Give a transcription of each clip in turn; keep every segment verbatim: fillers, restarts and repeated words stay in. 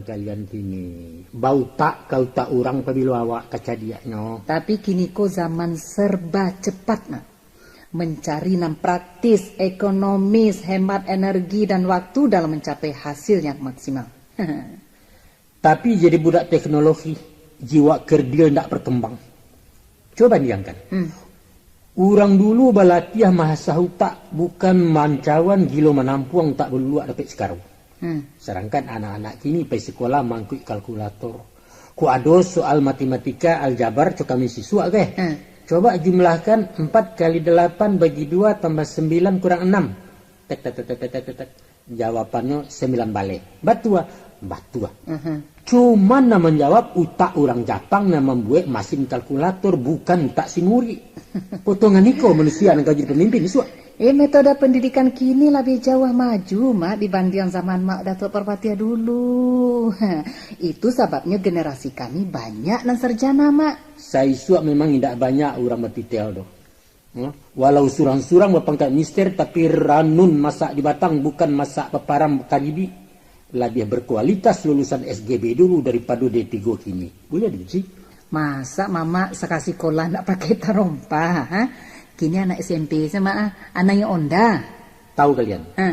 Kalian kini bautak ka utak urang pabilo awak kacadiaknyo. Tapi kini ko zaman serba cepat, Mak. Mencari nan praktis, ekonomis, hemat energi dan waktu dalam mencapai hasil yang maksimal. Tapi jadi budak teknologi, jiwa kerdil ndak berkembang. Coba bayangkan. Hmm. Urang dulu balatiah maasah utak, bukan mancawan gilo manampuang tak baluluak dapek sikaro. Hmm. Sadangkan anak-anak kini pai sikolah mangkuik kalkulator. Kok ado soal matematika, aljabar, co kami sisuak keh. Hmm. Coba jumlahkan empat kali delapan bagi dua tambah sembilan kurang enam. Tek, tek, tek, tek, tek, tek, tek. Jawabannyo sambilan baleh. Batua? Batua. Aha. Cuman nan manjawab utak urang Japang nan mambuek masin kalkulator, bukan utak sinurik. Potongan iko manusia nan ka jadi pamimpin isuak. Eh, metode pendidikan kini labiah jauah maju, Mak, dibandiang zaman Mak Datuak Parpatiah dulu. Itu sababnyo generasi kami banyak nan sarjana, Mak. Saisuak memang indak banyak urang batitel doh. Hmm? Walau surang-surang bapangkat mister, tapi ranun masak di batang, bukan masak paparam karibik. Labiah berkualitas lulusan S G B dulu daripado D tigo kini. Buliah diuji. Masa mamak sakasikolah ndak pakai tarompa, ha? Kini anak S M P se, Mak, ah. Anaknyo onda. Tahu kalian? Ha.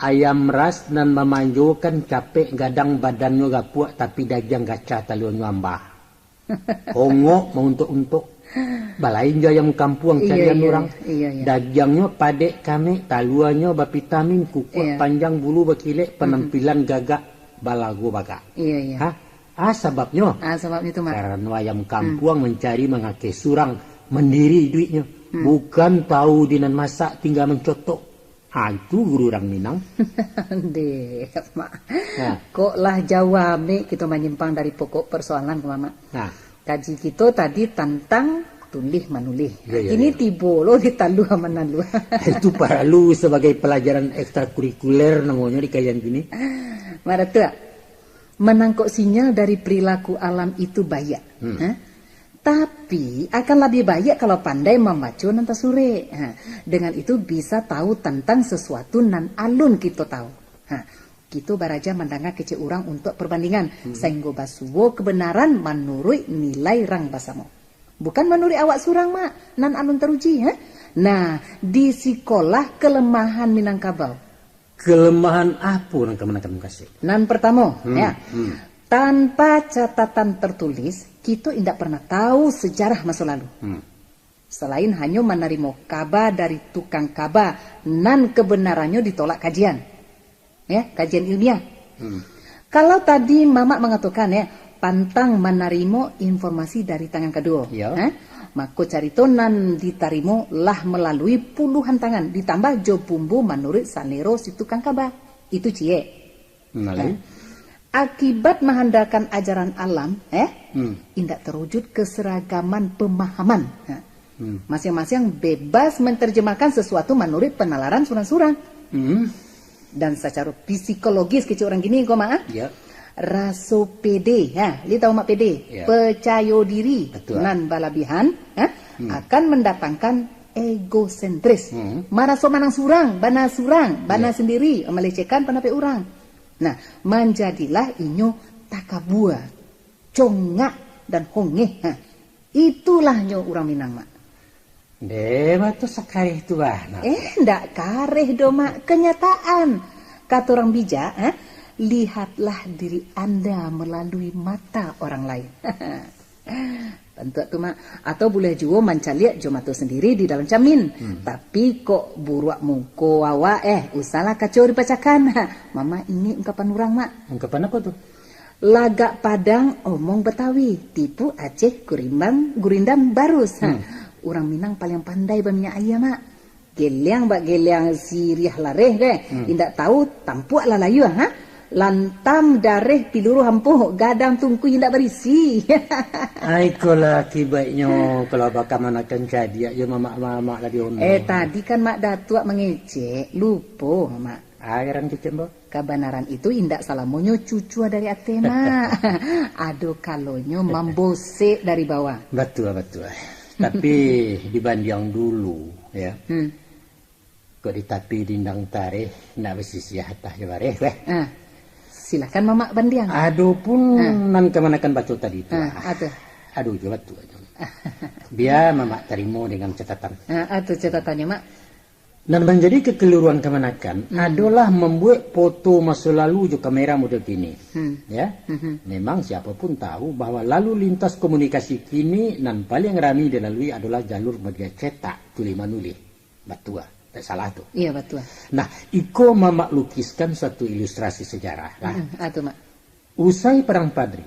Ayam ras nan mamanjokan capek gadang badannyo gapuak, tapi dagiang gaca talionyo ambah. Ongok mauntok-untok. Balain jo ayam kampuang. Iyo, carian iyo, urang. Iyo, iyo. Dagiangnyo padek kamek, taluanyo bavitamin, kukuak, iyo, panjang, bulu bakilek, mhm, panampilan gagak, balago bagak. Iyo, iyo. Ha? Ah, sababnyo? Ah, sababnyo tu, Mak. Karano ayam kampuang, hmm, mancari mangakeh surang, mandiri iduiknyo. Hmm. Bukan tahu di nan masak, tingga mancotok. Ha, itu guru urang Minang. Deh, Mak. Ha. Kok lah jauah amek kito manyimpang dari pokok persoalan ko, Mamak. Ha. Kaji kito tadi tantang tulih manulih. Ya, ya, kini ya. Tibo lo di taluah manaluah. Itu paralu sabagai palajaran ekstrakurikuler namonyo di kalian kini. Mak Datuak, manangkok sinyal dari perilaku alam itu baiak. Hmm. Ha? Tapi, akan labiah baiak kalau pandai mambaco nan tasurek. Ha, dengan itu bisa tahu tantang sasuatu nan alun kito tahu. Ha, kito baraja mandanga kecek urang untuak perbandingan, hmm, sainggo basuo kebenaran manuruik nilai rang basamo. Bukan manuruik awak surang, Mak, nan alun taruji, ha? Nah, di sikolah kelemahan Minangkabau. Kelemahan apo nan ka Minangkabau kasek? Nan partamo, hmm, ya. Hmm. Tanpa catatan tertulis, kito indak pernah tahu sejarah maso lalu. Hmm. Salain hanyo manarimo kaba dari tukang kaba nan kebenarannyo ditolak kajian. Ya, kajian ilmiah. Hmm. Kalau tadi Mamak mangatokan, ya, pantang manarimo informasi dari tangan kaduo. Ya. Ha? Mako carito nan ditarimo lah malalui puluhan tangan, ditambah jo bumbu manuruik salero si tukang kaba. Itu ciek. Nah, lalu? Akibat maandalkan ajaran alam, eh, hmm, indak terwujud keseragaman pemahaman. Ha. Hmm. Masing-masing bebas menerjemahkan sesuatu manuruik penalaran surang-surang. Hmm. Dan secara psikologis kecek urang kini ko, Mak, ah? Ya. Raso pede, ha, li tahu Mak pede? Ya. Percayo diri. Betul. Nan balabihan, ha, hmm, akan mendatangkan egosentris. Hmm. Maraso manang surang, bana surang, bana, ya, sendiri, melecehkan pandapek urang. Nah, manjadilah inyo takabua, congak, dan hongeh. Ha. Itulahnyo urang Minang, Mak. Deh, batu sakareh tu, bah. Nah. Eh, ndak kareh doh, Mak. Kenyataan. Kata orang bijak, ha? Lihatlah diri Anda melalui mata orang lain. Bantuak tu, Mak. Atau buliah juo mancaliak jo mato sandiri di dalam camin. Hmm. Tapi kok buruak muko awak, eh, usahlah kaco dipacakan. Mama ingek ungkapan urang, Mak. Ungkapan apo tu? Lagak Padang omong Batawi, tipu Aceh gurimbang, gurindam barus. Ha. Hmm. Urang Minang paliang pandai baminyak aia, Mak. Geliang bak geliang siriah lareh, deh. Hmm. Indak tahu tampuak lah layuah, ha? Lantam dareh piluru ampuh, gadang tungkui indak barisi. Ai, ikolah akibatnyo kalau bakamanakan cadiak jo mamak-mamak lah di ono. Eh, tadi kan Mak Datuak mangecek, lupo, Mak. Ai, urang cecek, Mbok. Kabanaran itu indak salamonyo cucua dari ateh, Mak. Ado kalonyo mambosek dari bawah. Batua, batua. Tapi dibandiang dulu, ya. Hmm. Kok di tapi dindang tareh, nak basisiah atah jo bareh, weh. Ah. Silakan Mamak bandiang. Adopun Ha. nan kamanakan baco tadi tu, Ha, ah, atuh. aduh, jo batua jo. Bia Mamak tarimo dengan catatan. Ha, atuh catatannyo, Mak. Nan manjadi kakaliruan kamanakan Hmm. adolah mambuek foto maso lalu jo kamera model kini. Hmm. Ya. Mhm. Memang siapo pun tahu bahwa lalu lintas komunikasi kini nan paliang rami dilalui adolah jalur media cetak, tulih manulih. Batua, tak salah tu. Iya, batua. Nah, iko Mamak lukiskan suatu ilustrasi sejarah lah. Hmm, atuh, Mak. Usai Parang Padri,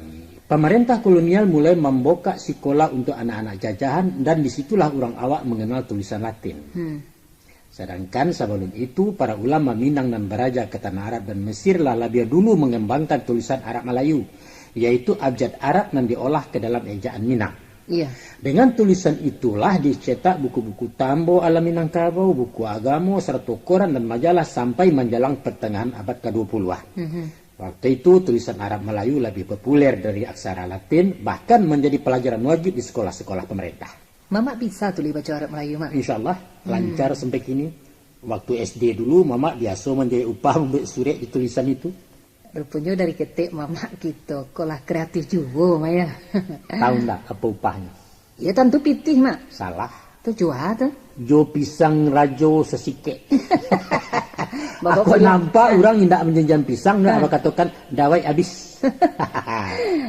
pamarentah kolonial mulai mambukak sikolah untuak anak-anak jajahan, dan di situlah urang awak manganal tulisan Latin. Hmm. Sadangkan sabalun itu, para ulama Minang nan baraja ka tanah Arab dan Mesir lah labiah dulu mangambangkan tulisan Arab Malayu, yaitu abjad Arab nan diolah ka dalam ejaan Minang. Iya. Dengan tulisan itulah dicetak buku-buku Tambo Alam Minangkabau, buku agamo, sarato koran dan majalah sampai manjalang partangahan abad kadua puluah. Mhm. Waktu itu, tulisan Arab Malayu labiah populer dari aksara Latin, bahkan manjadi palajaran wajib di sekolah-sekolah pamarentah. Mamak bisa tulih baco Arab Malayu, Mak? Insya Allah, Hmm. lancar sampai kini. Waktu S D dulu, Mamak biaso manjawek upah mambuek surek di tulisan itu. Ruponyo dari ketek Mamak kito ko lah kreatif juo, Mak, ya. Tahu ndak apo upahnyo? Ya, tantu pitih, Mak. Salah. Tu jua tu. Jo pisang rajo sasikek. Bapak Aku pulang. nampak urang indak manjanjian pisang, nak Ha. bakatokan dawai abih.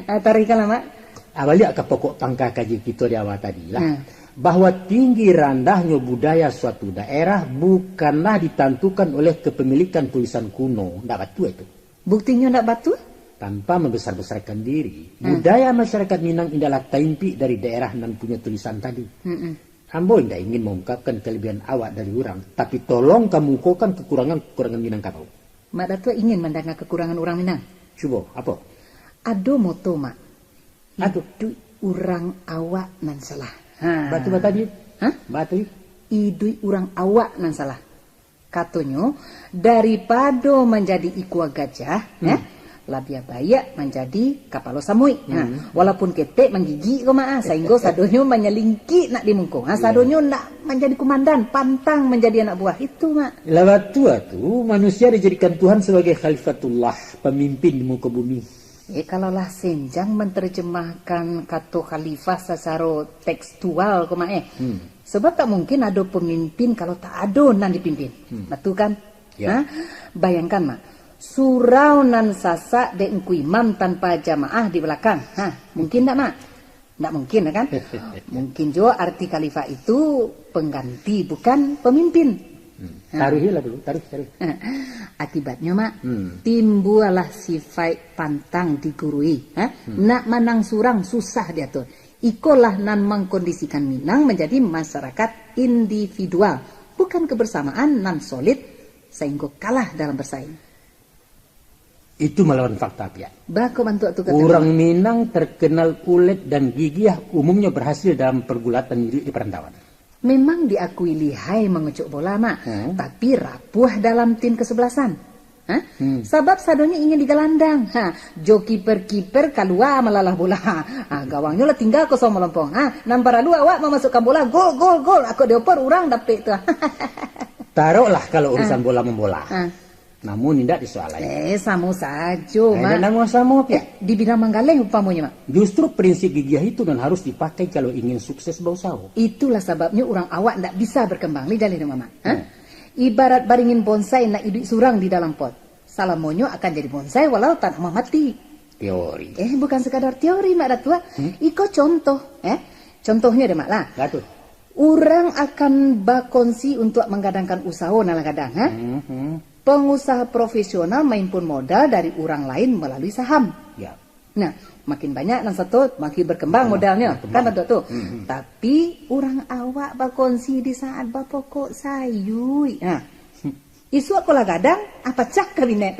Ah, taruihkanlah, Mak. Ah, baliak ka pokok pangka kaji kito di awal tadi lah. Hmm. Bahwa tinggi randahnyo budaya suatu daerah bukanlah ditantukan oleh kepemilikan tulisan kuno. Ndak batua itu. Buktinyo ndak batua? Tanpa mambesar-besarkan diri, Hmm. budaya masyarakat Minang indaklah taimpik dari daerah nan punyo tulisan tadi. Mm-mm. Ambo indak ingin mangungkapkan kalabiahan awak dari urang, tapi tolong kamukokan kakurangan-kakurangan Minangkabau. Mak Datuak ingin mandanga kakurangan urang Minang? Cubo, apo? Ado moto, Mak. Aduh. Iduik urang awak nan salah. Ha. Batu batadi. Hah? Batu. Iduik urang awak nan salah. Katonyo, daripado manjadi ikua gajah, Hmm. eh, labiah baiak manjadi kapalo samuik. Ha, Hmm. walaupun ketek manggigik ko, Mak, ah, sainggo sadonyo manyalingkik nak di muko. Ha, Ya. sadonyo nak manjadi kumandan, pantang manjadi anak buah. Itu, Mak. Lah batua tu, manusia dijadikan Tuhan sabagai khalifatullah, pamimpin di muko bumi. Eh, kalau lah senjang mantarjemahkan kato khalifah sacaro tekstual ko, Mak, eh. Hmm. Sabab tak mungkin ado pamimpin kalau tak ado nan dipimpin. Hmm. Batua kan? Ya. Ha? Bayangkan, Mak. Surau nan sasak dek Ngku Imam tanpa jamaah di balakang. Ha, mungkin ndak, Mak? Ndak mungkin, kan? Mungkin juo arti khalifah itu pengganti, bukan pemimpin. Hmm. Ha. Taruih lah dulu, taruih, taruih. Akibatnyo, Mak, Hmm. timbualah sifaik pantang digurui, ha? Hmm. Nak manang surang susah diatur. Ikolah nan mangkondisikan Minang manjadi masyarakat individual, bukan kebersamaan nan solid, sainggo kalah dalam bersaing. Itu malawan fakta, Piak. Bako bantuak tu kata Urang Minang terkenal ulet dan gigiah, umumnyo berhasil dalam pergulatan iduik di perantauan. Memang diakui lihai mangucuk bola, Mak, Hmm. tapi rapuah dalam tim kesebelasan. Ha? Hmm. Sabab sadonyo ingin digalandang. Ha, jo kiper-kiper kalua malalah bola. Ha, gawangnyo lah tingga kosong malompong. Ha, nan paralu awak mamasukkan bola, gol, gol, gol. Ako dioper urang dapek tu. Taroklah kalau urusan Ah. bola mambola. Ah. Namun indak di soal lain. Eh, samo sajo, Eh, Mak. dan namun samo, Piak. Eh, di bidang manggaleh umpamonyo, Mak. Justru prinsip gigiah itu nan harus dipakai kalau ingin sukses bausaho. Itulah sababnyo urang awak ndak bisa berkembang, lai jaleh dek Mamak. Ha? Hmm. Ibarat baringin bonsai nak iduik surang di dalam pot. Salamonyo akan jadi bonsai walau tak namuah mati. Teori. Eh, bukan sekadar teori, Mak Datuak. Hmm? Iko contoh, eh. Contohnyo deh, Mak, lah. Lah tu. Urang akan bakongsi untuak manggadangkan usaho nan lah gadang, ha? Hmm, hmm. Pangusaha profesional maimpun modal dari urang lain malalui saham. Ya. Nah, makin banyak nan sato, makin berkembang Berkembang, modalnyo. berkembang. Kan, Datuak, tu? Hmm, hmm. Tapi, urang awak bakongsi di saat bapokok sayuik. Ha. Isuak ko lah gadang, ah, pacah kabinet.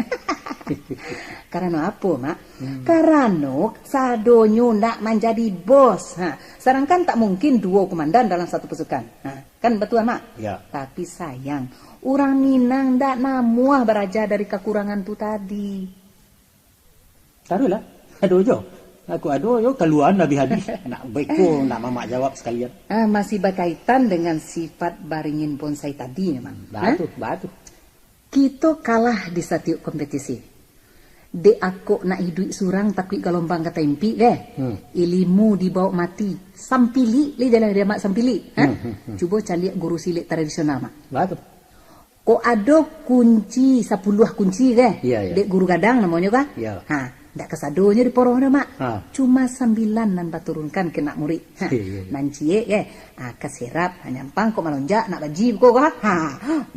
Karano apo, Mak? Hmm. Karano sadonyo nak manjadi bos. Ha, sadangkan tak mungkin duo komandan dalam satu pasukan. Ha, kan batua, Mak? Ya. Tapi sayang, urang Minang ndak namuah baraja dari kakurangan tu tadi. Taruihlah. Ado jo. Aku ado jo, kaluaan habih-habih. Nak beko, nak Mamak jawab sakalian. Ah, masih bakaitan dengan sifat baringin bonsai tadi memang. Baa Ha? tu, baa tu. Kito kalah di satiok kompetisi. Dek akok nak iduik surang, takuik galombang ka taimpik, ge. Hmm. Ilimu dibaok mati. Sampilik, lai jalan dari amak sampilik, ha? Hmm, hmm, hmm. Cubo caliak guru silek tradisional, Mak. Ba tu? Kok ado kunci sapuluah kunci, ge? Iya, iya. Dek guru gadang namonyo, ka? Iya. Ha, ndak kasadonyo diporoh doh, Mak. Ha. Cuma sambilan nan baturunkan ka anak murik. Ha, iya, iya, iya. Nan ciek, ge? Ah, ka serap, ah, nyampang kok malonjak, nak baji ko, ka? Ha,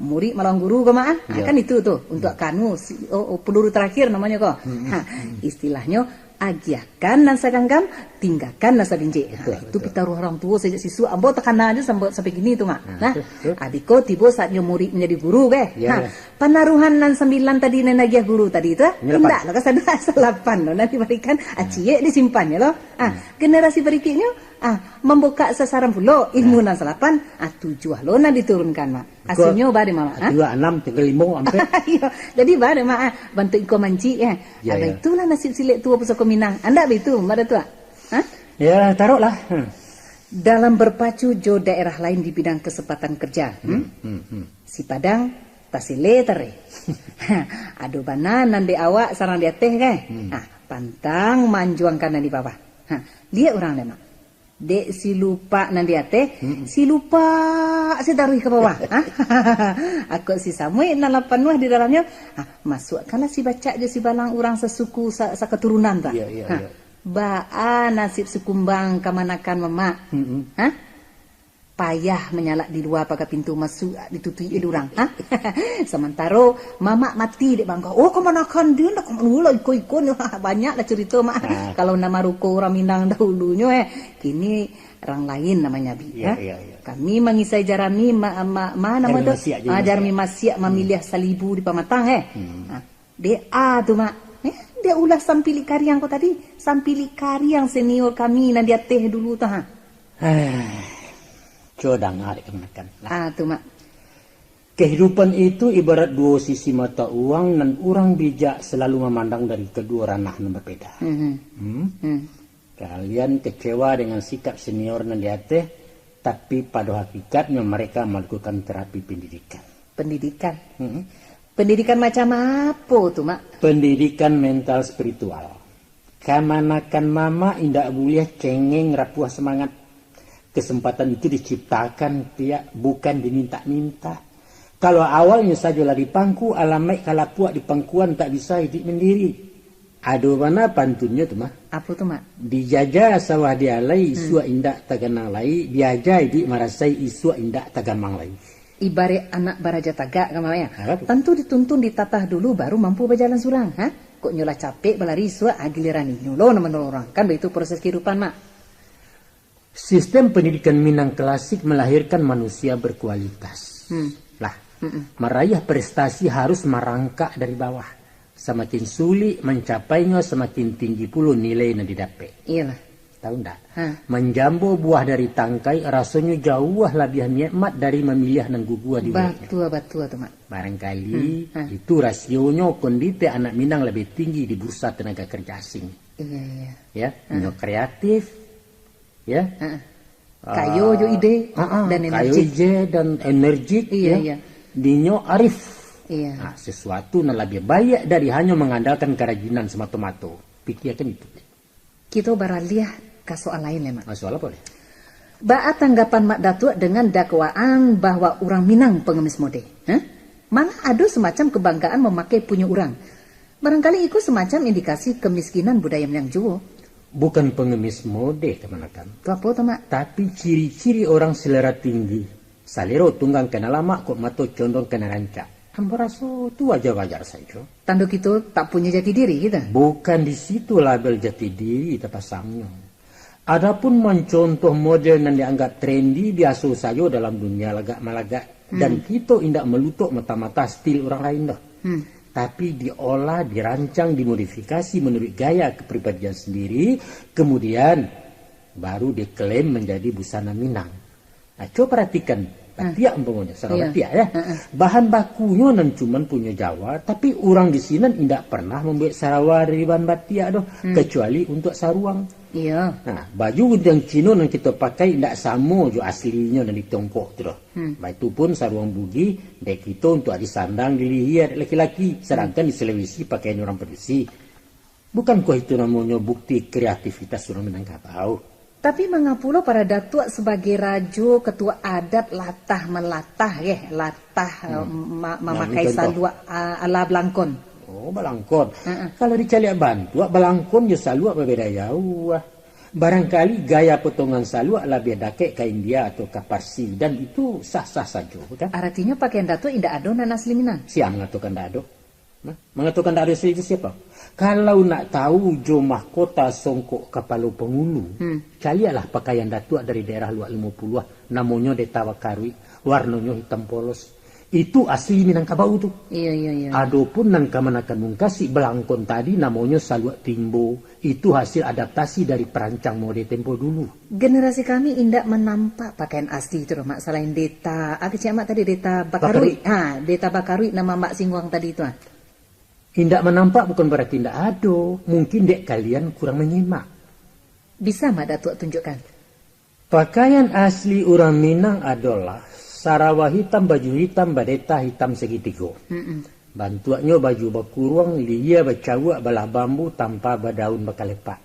murik malawan guru ko, Mak, ah. Ah, iya. Kan itu tu, untuk, hmm, kanu, si, oh, oh, peluru terakhir namonyo ko. Hmm, hmm, ha, hmm. Istilahnyo, agiahkan nan saganggam, tinggakan nan sabinjek. Betul, ha, itu betul. Pitaruah urang tuo sajak sisuak ambo takana aja sampai, sampai kini tu, Mak. Nah, nah, betul, betul. Abih ko tibo saatnyo murik manjadi guru, ge? Iya, ha, iya. Panaruhan nan sambilan tadi nan agiah guru tadi tu, ah, indak lo, kasado salapan lo, nan dibarikan, ah, ciek disimpannyo lo. Ah, hmm, generasi barikiknyo, ah, mambukak sasaran pulo ilmu, nah, nan salapan, ah, tujuah lo nan diturunkan, Mak. Hasilnyo ba dek Mamak, ah? Tujuah, anam, tingga limo, ampek. Iyo, jadi ba dek Mak, ah, bantuak iko mancik, eh. Ya, ah, ya. Baitulah nasib silek tuo pusako Minang. Andak baitu, Mak Datuak? Hah? Ya, taruhlah. Hmm. Dalam berpacu jo daerah lain di bidang kesempatan kerja, hmm? Hmm, hmm, hmm. Si Padang, tasele tare. Ado bana nan dek awak sarang di ateh, ge? Hmm. Ah, pantang manjuangkan nan di bawah. Ha, liek urang deh, Mak. Dek si lupak nan di ateh, mm-mm, si lupak si taruih ka bawah. Ha? Akok si samuik nan lah panuah di dalamnyo, ha, masuakkanlah si bacak jo si balang urang sasuku sa-, sakaturunan tu. Iya, iya, ha, iya. Baa nasib si kumbang kamanakan, Mamak? Mm-mm. Ha? Payah manyalak di lua paga pintu, masuak ditutuik dek urang. Ha? Samantaro Mamak mati dek bangka. Oh, kamanakan dia, ndak kamanakan lah, iko-iko ni. Banyak lah carito, Mak. Ah. Kalau nan maruko urang Minang dahulunyo, eh. Kini rang lain namonyo, Abi, iya, ha? Iya, iya. Kami mangisai jarami, ma-, ma-, ma namo tu? Jarami masiak, jarami masiak. Ah, jarami masiak mamiliah salibu di pamatang, eh. Hmm. Ha, dek A tu, Mak. Eh, dek ulah sampilik kariang ko tadi. Sampilik kariang senior kami nan di ateh dulu tu, ha. Heh, cubo danga dek kamanakan. Ah, tu, Mak. Kehidupan itu ibarat duo sisi mata uang nan urang bijak salalu mamandang dari kaduo ranah nan babeda. Mhm. Hmm? Hmm. Kalian kecewa dengan sikap senior nan di ateh, tapi pado hakikatnyo mereka malakukan terapi pendidikan. Pendidikan? Mm-mm. Pendidikan macam apo tu, Mak? Pendidikan mental spiritual. Kamanakan Mamak indak buliah cengeng rapuah semangat. Kesempatan itu diciptakan, Piak, bukan dimintak-mintak. Kalau awalnyo sajo lah dipangku, alamaik ka lapuak di pangkuan, tak bisa iduik mandiri. Ado bana pantunnyo tu, Mak. Apo tu, Mak? Dijajah sawah dialai, hmm, isuak indak taganang lai, diaja iduik marasai, isuak indak tagamang lai. Ibaraik anak baraja tagak, kan, Mak, ya? Apo tu? Tantu dituntun ditatah dulu, baru mampu bajalan surang, ha? Kok nyo lah capek balari isuak, ah, giliran inyo lo nan manolong urang. Kan baitu proses kehidupan, Mak. Sistem pendidikan Minang klasik melahirkan manusia berkualitas. Hmm. Lah, mm-mm, maraih prestasi harus marangkak dari bawah. Samakin sulik mancapainyo, samakin tinggi pulo nilai nan didapek. Iyolah. Tahu ndak? Ha. Manjambo buah dari tangkai rasonyo jauah labiah nikmat dari mamiliah nan gugua di muliknyo. Batua, batua tu, Mak. Barangkali, hmm, ha, itu rasionyo kondite anak Minang labiah tinggi di bursa tenaga kerja asing. Iya, iya. Ya, ha, inyo kreatif, ya. Ha. Ah, kayo jo ide, ha, ha, dan kayo energik. Ide dan energik, iya, ya. Iya. Dinyo arif. Iya. Nah, sesuatu nan labiah baiak dari hanyo mangandalkan karajinan samato-mato. Pikiakan itu. Kito baraliah ka soal lain, Mak. Ah, soal apo, leh? Baa tanggapan Mak Datuak dengan dakwaan bahwa urang Minang pangamis mode? Hah? Malah ado semacam kebanggaan mamakai punyo urang. Barangkali iko semacam indikasi kemiskinan budaya Minang juo. Bukan pangamis mode, kamanakan. Tu apo tu, Mak? Tapi ciri-ciri orang selera tinggi. Salero tunggang ka nan lamak, kok mato condong ka nan rancak. Ambo raso tu wajar-wajar sajo. Tando kito tak punyo jati diri kito? Bukan di situ label jati diri tapasangnyo. Adapun mancontoh model nan dianggap trendy, biaso sajo dalam dunia lagak-malagak. Dan, hmm, kito indak malutok mata-mata stil urang lain doh. Hmm. Tapi diolah, dirancang, dimodifikasi manuruik gaya kepribadian sendiri, kemudian baru diklaim manjadi busana Minang. Nah, cubo paratikan, hmm, batiak umpamonyo, sarah, iya, batiak, ya. Heeh. Bahan bakunyo nan cuman punyo Jawa, tapi urang di sinan indak pernah mambuek sarawa dari bahan batiak doh, hmm, kecuali untuak saruang. Iya. Nah, baju guntiang Cino nan kito pakai indak samo jo aslinyo nan di Tiongkok tu doh. Hmm. Baitu pun saruang Bugis, dek kito untuak disandang, dilihia dek laki-laki, sadangkan, hmm, di Sulawesi pakaian urang padusi. Bukankah itu namonyo bukti kreativitas urang Minangkabau? Tapi mangapulo para datuak sabagai rajo, ketua adat latah malatah, yeh, latah, Hmm. eh, ma-, Nah, mamakai contoh. saluak, ah, ala balangkon? Oh, balangkon. Heeh. Kalau dicaliak bantuak, balangkon jo saluak babeda jauah. Barangkali gaya potongan saluak labiah dakek ka India atau ka Parsi, dan itu sah-sah sajo, kan? Aratinyo pakaian datuak indak ado nan asli Minang? Sia mangatokan ndak ado? Nah, mangatokan ndak ado asli itu siapa? Kalau nak tahu jo mahkota songkok kapalo pangulu, Hmm. caliaklah pakaian datuak dari daerah Luak Limo Puluah, namonyo Deta Bakaruik, warnonyo hitam polos. Itu asli Minangkabau tu. Iyo, iyo, iyo. Adopun nan kamanakan mungkasi balangkon tadi namonyo saluak timbo, itu hasil adaptasi dari perancang mode tempo dulu. Generasi kami indak manampak pakaian asli tu doh, Mak, salain Deta, ah, kecek Mak tadi, Deta Bakaruik. Bakaruik. Ha, Deta Bakaruik nama Mak singguang tadi tu, ah. Indak manampak bukan berarti indak ado, mungkin dek kalian kurang manyimak. Bisa Mak Datuak tunjukkan? Pakaian asli urang Minang adolah sarawa hitam, baju hitam, badeta hitam sagitigo. Mm-mm. Bantuaknyo baju bakuruang, lihia bacawuak, balah bambu, tampa badaun bakalepak.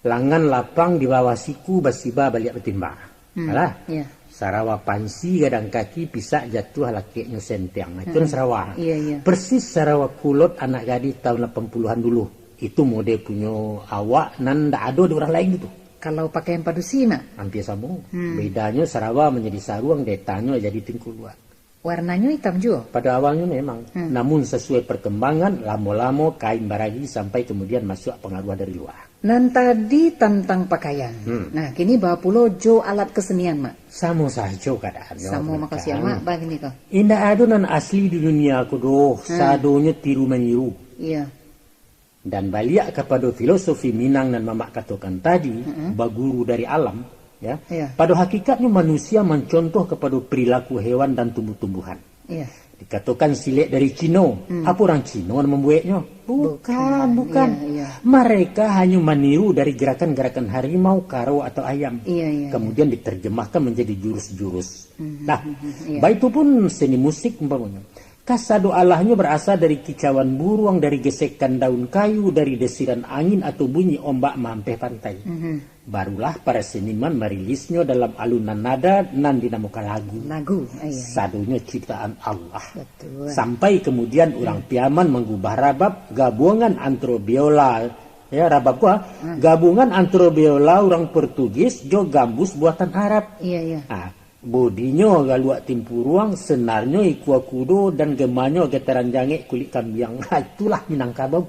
Langan lapang di bawah siku, basiba baliak batimba. Hmm, Alah. Iyo. Sarawa pansi gadang kaki, pisak jatuah lakeknyo sentiang. Nah, itu kan Hmm. sarawa. Iyo, iyo. Persis sarawa kulot anak gadih tahun lapan puluhan dulu. Itu mode punyo awak nan ndak ado di urang lain tu. Kalau pakaian padusi, Mak? Ampia samo. Hmm. Bedanyo sarawa manjadi saruang, detanyo jadi tingkuluak. Warnanyo itam juo? Pada awalnyo memang. Hmm. Namun sasuai perkembangan, lamo-lamo kain baragi sampai kemudian masuak pangaruah dari luar. Nan tadi tantang pakaian. Hmm. Nah, kini baa pulo jo alat kesenian, Mak? Samo sajo keadaannyo. Samo mako sia, Mak, bagini ko. Indak ado nan asli di dunia ko doh, Hmm. sadonyo tiru maniru. Iyo. Dan baliak kapado filosofi Minang nan Mamak katokan tadi, Mm-mm. baguru dari alam, ya. Iya. Pado hakikatnyo manusia mancontoh kapado perilaku hewan dan tumbuh-tumbuhan. Iya. Dikatokan silek dari Cino. Hmm. Apo urang Cino nan mambueknyo? Bukan, Bukan, bukan. iya, iya. Mereka hanyo maniru dari gerakan-gerakan harimau, karo, atau ayam. Iya, iya, Kemudian diterjemahkan menjadi jurus-jurus. Hmm, Nah, hmm, hmm, iya. baitu pun seni musik umpamonyo. Kasado alahnyo barasa dari kicauan buruang, dari gesekan daun kayu, dari desiran angin atau bunyi ombak maampeh pantai. Mhm. Barulah para seniman marilisnyo dalam alunan nada nan dinamokan lagu. Lagu, iya, iya. Sadonyo ciptaan Allah. Betul. Sampai kemudian urang Iya. Piaman manggubah rabab, gabungan antaro biola, ya, rabab ko, ah, Hmm. gabungan antaro biola urang Portugis jo gambus buatan Arab. Iya, iya. Ah, Bodinyo galuak timpuruang, senarnyo ikua kudo, dan gemanyo getaran jangek kulik kambiang. Ha, itulah Minangkabau.